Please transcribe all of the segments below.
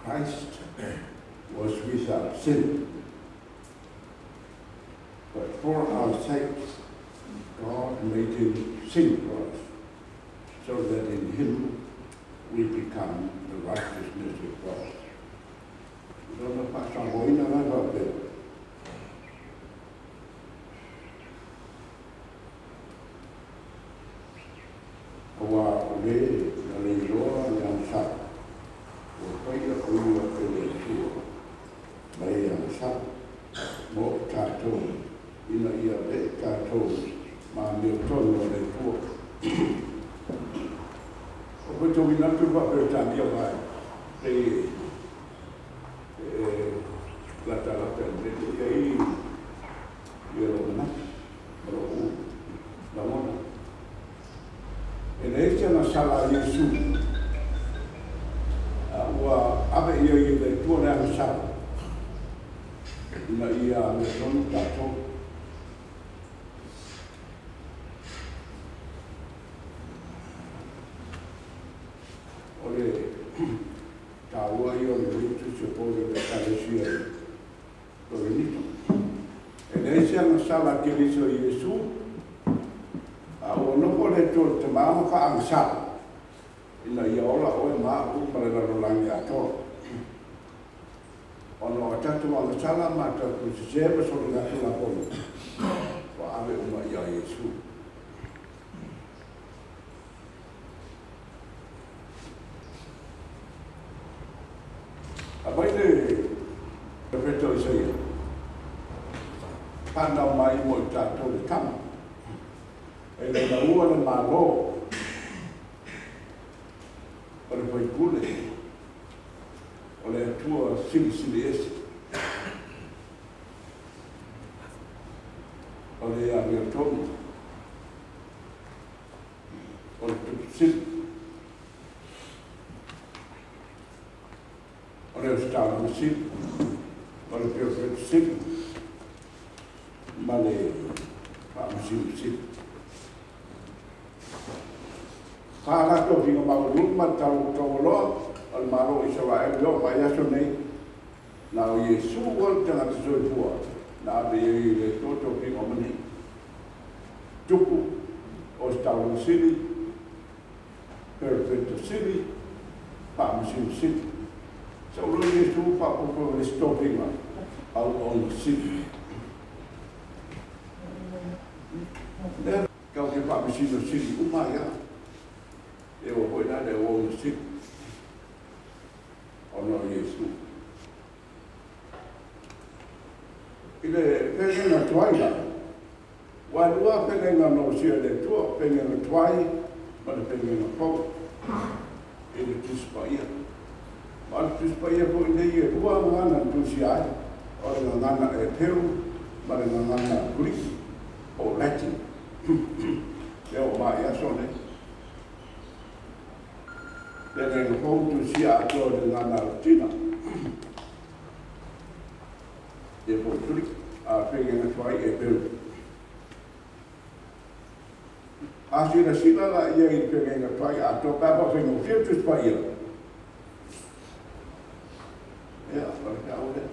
Christ was without sin, but for our sakes God made him sin for us, so that in him we become the righteousness of God. Keriso Iesu, a ua nofo le Atua le Tama ma faagasala ina ia ola oe ma a'u ma le lalolagi atoa. Ona o tatou agasala ma tatou sesē ma soligatulafono ua ave uma iā Iesu. Aumai le Profeta o Isaia, whanau mai mo i tātou le tama. E le laua le malo o le faipule o le Atua silisili ese. O le amiotonu o le tupusili o le ositalamasili o le peofetusili ma le faamasinomasino. Fa'alatou figa maululu ma le taualoa o le Malo o Isaraeli o mai aso nei. Na o Iesu o le tagata soifua na ave ai i le Atua tofiga o manei. Tupu o se taulamasili, perofetosili, fa'amasinomasino. Sa ulo Iesu fa'apopo le tofiga au ogasili. Lea kau ke fa'amasinosili uma ia. E ua foi la le ogasili ona o Iesu. I le feagaiga tuai la, ua e lua feagaiga na osia e le Atua, feagaiga tuai ma le feagaiga fou i le Tusi Paia. Ma o le Tusi Paia foi lenei e lua gagana na tusia ai, o le gagana Eperu ma le gagana Kuliki po o Latin. E oo mai i aso nei. Feagaiga fou tusia atoa i le gagana Latina. Ia po o Kuliki, a feagaiga tuai Eperu. A silasila la ia i le feagaiga tuai atoa pe a faafaigofie le Tusi Paia. Ia, o le feau lea.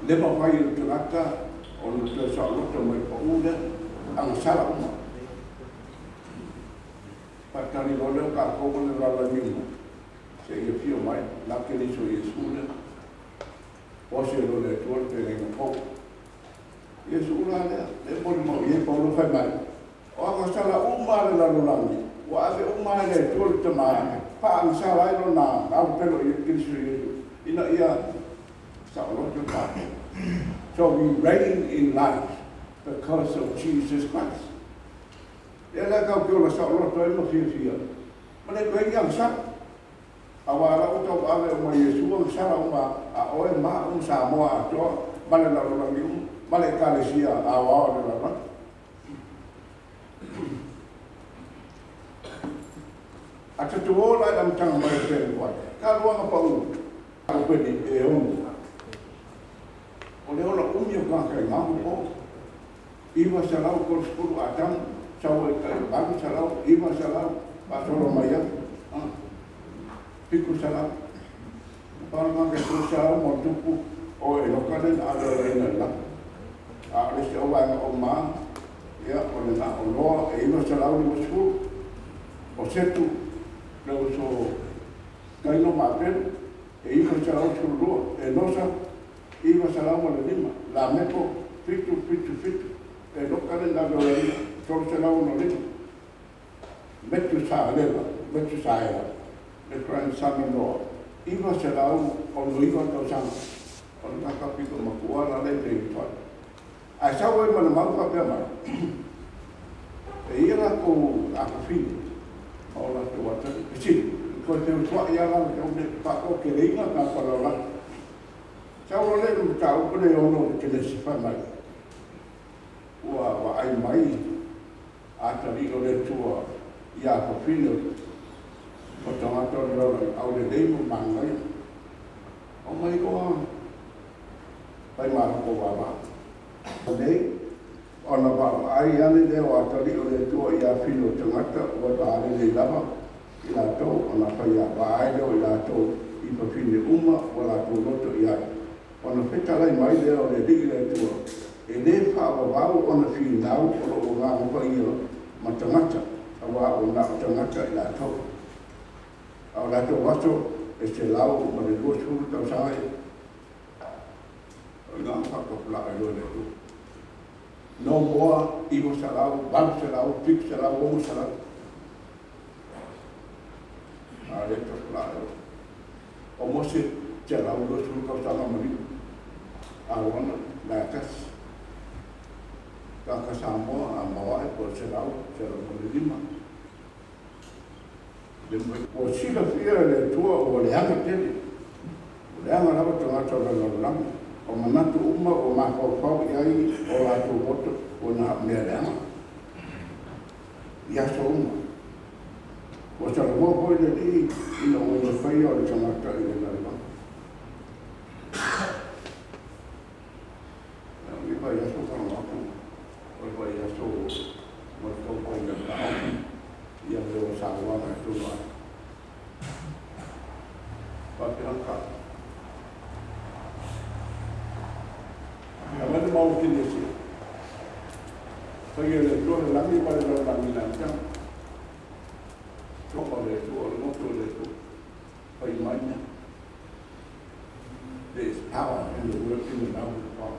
Le mafai e le tagata ona toe saoloto mai le pau lea, agasala uma. Faatali loa lea o tatou ma le lalolagi uma, seia afio mai la Keriso Iesu lea. Osi e loa le Atua le feagaiga fou. Iesu la lea, lea e molimau i ai Paulo fai mai, o agasala uma a le lalolagi, ua ave uma e le Atua le Tama, faaagasala ai lona alopelo i Keriso Iesu, ina ia saoloto tatou. So we reign in life because of Jesus Christ. Ia lea tatou te ola saoloto ai ma fiafia, ma le toe i agasala. Aua la ua tau ave uma Iesu agasala uma a oe ma au ma Samoa atoa, ma le lalolagi uma, ma le Ekalesia aoao o le lalolagi. A tatou o la i le amataga mai o le feagaiga tuai, talu ona pau peni e 6. O le ola umi o tagata i gago po. 930 Atamu, sau ai tai 800, 900, faasolo mai ai. 700. Pau le tagata e 300 ma le tupu o Enoka lea na ave olaina i le lagi. A o le isi auvaega o ma, ia, o lena o Noa e 950. O Setu, le uso Kaino ma Apelu, e 912. Enosa, 905. Lameko, 777. Enoka lea na ave olaina, 365. Metusaela, Metusaela, le grandson o Noa, 969 tausaga. O le tagata pito matua la lea i te tuai. Ae sau ai ma le mau faapea mai, e ia latou afafine ma o latou atalii. Fesili, toe feutuai lava la le tau nei, faatoateleina tagata lalolagi. Sau loa lea i le mataupu lea e ono o le Kenesi fai mai, ua vaai mai atalii o le Atua i afafine o tagata o le lalolagi, aulelei ma manaia. O mai loa fai maloko vava. Nei, ona vaavaai ane lea o atalii o le Atua i afafine o tagata ua lalelei lava i latou, ona faiava ai lea o i latou i fafine uma ua latou loto i ai. Ona fetalai mai lea o le Alii le Atua, e lē faavavau ona finau o loo Agaga Paia ma tagata, auā ua na o tagata i latou. A o latou aso e 120 tausaga e o ina faatapulaa ai loa le Atua. No more 900, 800, 700, 600. A le tapulaa ai loa. O Mose 120 tausaga ma lima. Arona la tasi. Tagata Samoa a maoae po o le 100, 105. Ua silafia e le Atua ua leaga tele. Ua leaga lava tagata o le lalolagi. O manatu uma ua mafaufau i ai o latou loto ua na o mea leaga. I aso uma. Ua talanoa foi le Alii ina ua ia faia o le tagata i le lalolagi. O le vaiaso talanoa atu, o le vaiaso ma le taumafai le taofi ia mea o sauaga e tonu ai. Faapea ka. Ia mai le mau Kenesi. Faia le Atua le lagi ma le lalolagi i le amataga. Toka o le Atua, o le loto o le Atua. Fai mai mea. There is power in the word, in the mouth of God.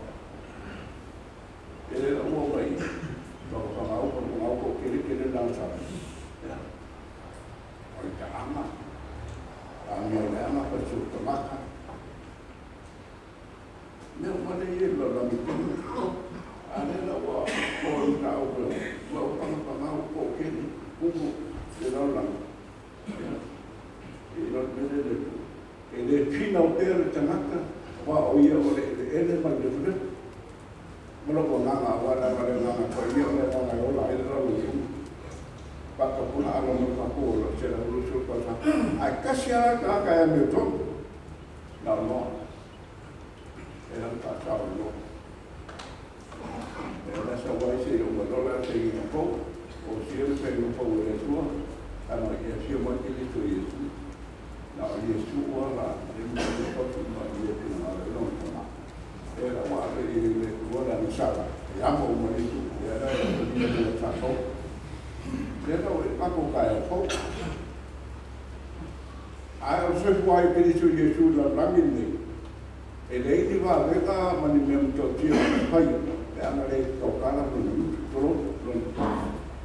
E le laua mai whakawhangau, whakawhangau ko kere kere nā sa. Ia. O i ta anga. A mea le anga pa su tamaka. Mea uma lea e i le lalolagi i le taimi lenei. A o lea la ua oo i le mataupu ua pagapagau po o kene upu i le lalolagi, ia, i lo le mea lea le Atua. E le finau pea le tagata aua o ia o le eleele ma le nefonefu. Ma lou agaga aua leaga o le Agaga Paia o le agaga e ola ai le lalolagi uma. Faatapulaa lava ma le faapu o le 120 tausaga. Ae tasi lava le tagata e amiotonu, na o Noa. E lana faasao i Noa. E la sau ai se i oo mai loa le faiga fou, o sia le faiga fou e le Atua, ana ia afio mai Keriso Iesu. Na o Iesu lava le mea e tausi mai i le finagalo i lona tama. E la ua ave i le Atua le agasala, e amo uma Iesu, ia la e talia le tatou. Lea la ua i le matou taeao fou. Ae o le soifua ai o Keriso Iesu i le lalolagi lenei, e leai ni vavega ma ni mea matautia o le faia, pe ana le tautala lona gutu, tulou, lona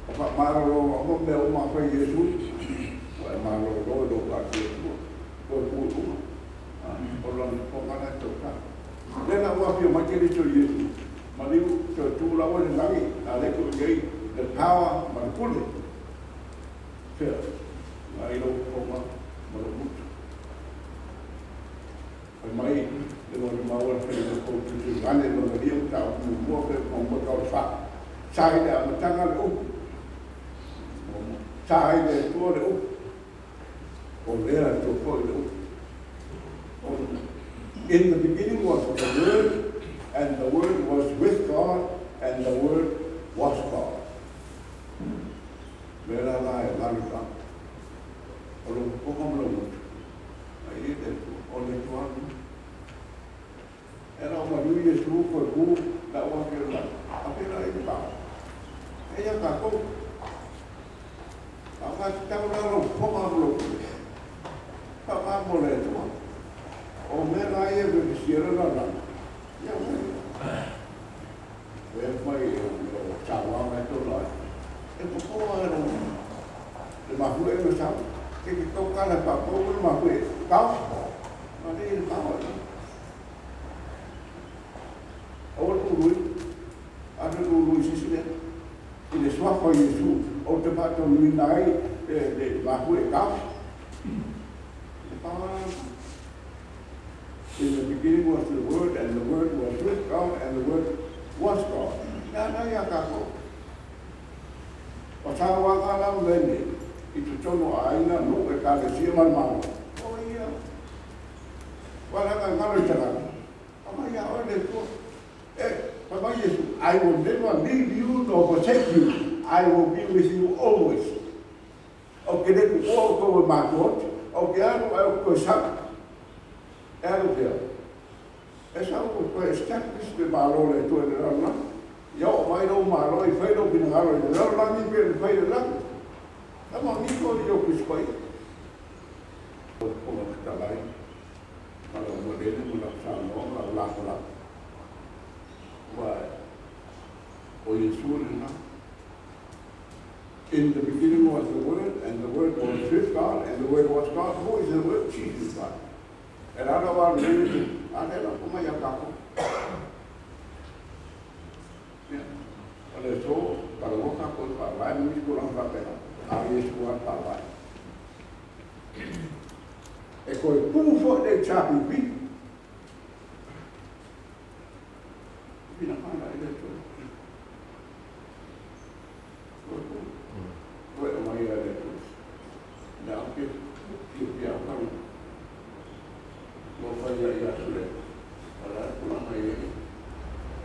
o faamalolo uma mea uma a fai Iesu, ua e malolo i lou faatuatua, toe pu i luga, o lona fofoga la e tautala. Lea la ua afio mai Keriso Iesu, maliu toe tu laua i le lagi, a lea tuu i ai le power ma le pule. Fea, na i lou fofoga ma lou gutu. Fai mai le molimau a le faiga fou Tutuivane lona lia mataupu muamua pe muamua tau le fa. Sa i le amataga le upu. Sa i le Atua le upu. O lea Atua foi le upu. In the beginning was the Word, and the Word was with God, and the Word was God. Me la la e malu la. O lo poka ma lo mutu. Ai e le Atua. O le Atua anu. E la o maliu Iesu koe ku la ua ke la. A pe la i le pao. E ia kākou. A ka tau la lo poka ma lo mutu. Pa ma mo le Atua. O mea la ia ve siera la la. Ia mai. E mai e o sa wa mai to la. E popoa e lo. Le mahu e no sa. Ke ke tau kala pa po le mahu e. Pao. Ma le le pao. O le ului. A le ului sisi le. I le suafa Iesu. O te pato nui nai le mahu e kau. Le pao. In the beginning was the Word, and the Word was with God, and the Word was God. Nā nā ia kākou. O tā wā ngā lau mene, i te tono a aina no e ka le sia mai malo. O ia. Wala ngā ngaro i tagata. O mai ia oe le tua. E, pa mai Iesu, I will never leave you nor forsake you. I will be with you always. O ke le ku o ko e mātua, o ke anu e o koe sa. E alu pea. E sa o koe establish le malo le tua le rana. Ia o mai rau malo i whai rau pinangaro i le lalolagi pe le whai le lagi. Na ma niko i o kusipai. O ponga katalai. Ma lau malele ma lau sanoa ma lau lako lako. Ua o Iesu le na. In the beginning was the Word, and the Word was with God, and the Word was God. Who is the Word? Jesus Christ. E rara wā le le, a le la kuma ia kākou. Ia, o le tō, para o kākou i whaawai, mi ko lang whapena, a Iesu a whaawai. E koe pū fo le chapi pi. Pina kāna e le tō. Koe pū. Koe o mai a le tō. Nā o ke pia pia o karu. Mo whai ia atu le. O la kulanga ia i.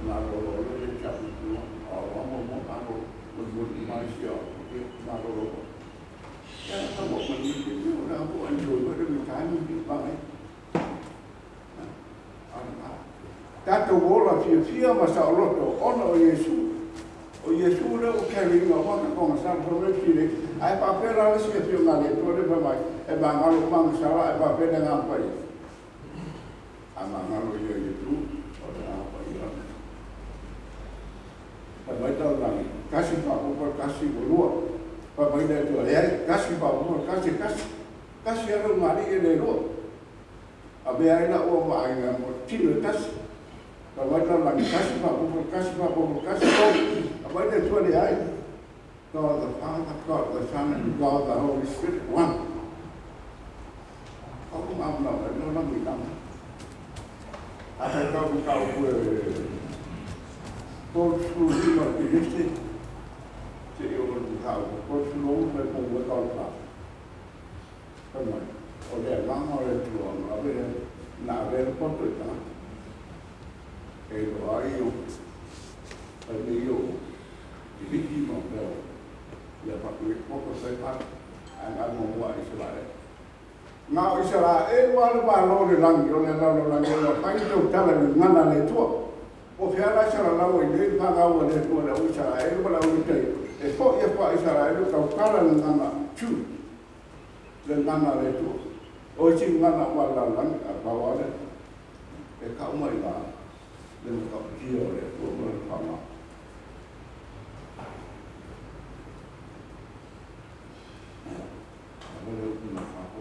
Nā roro o le chapi pi. A o mo mo aro. Mo mo mai sia o ke nā roro. Ia ka mo mani ke pia o nā mo enjoy mo le time pi pa mai. Tātou ola fia fia ma sa oloto ona o Iesu. O Iesu le o carrying a waka konga sa po me file. Ai pa pera le sia fia ngā le tua le mai. E ma ngalo manga sala e pa pera ngā pai. A ma ngalo ia Iesu o le ngā pai ia. Pa mai tau langi. Kasi pa po kasi volua. Pa mai le tua le ai kasi pa po kasi kasi. Kasi alo ngā li e le lua. A mea ai la ua ma ai ngā mo tino tasi. Ka mai la langi tasi fa po kasi fa po kasi po. A mai le tua le ai. God the Father, God the Son, and God the Holy Spirit, one. Kau ku ngam na no la mi lam. A kai kau ku kau ku e ko su ni ma ki este. Te o ku kau ku ko su lo me ko wa kau ka. Ka mai. O le manga o le tua ma ve na ve ko to ta. E lo ai o. E me yo. I hiki ma meo. Ia pa ku ko ko se pa. Ai mo wa Israel. Ngā o Israel wa le malo le langi o le lalo langi o pai te tala ni ngana le tua. O whia la sara lau i le whanga ua le tua le o Israel wa la ui te. E fo ia fa Israel kau kala le ngana tu. Le ngana le tua. O isi ngana wa la langi a pawa le. E ka umai la le maka tia o le tua mo le whanga. A le upu na whaho.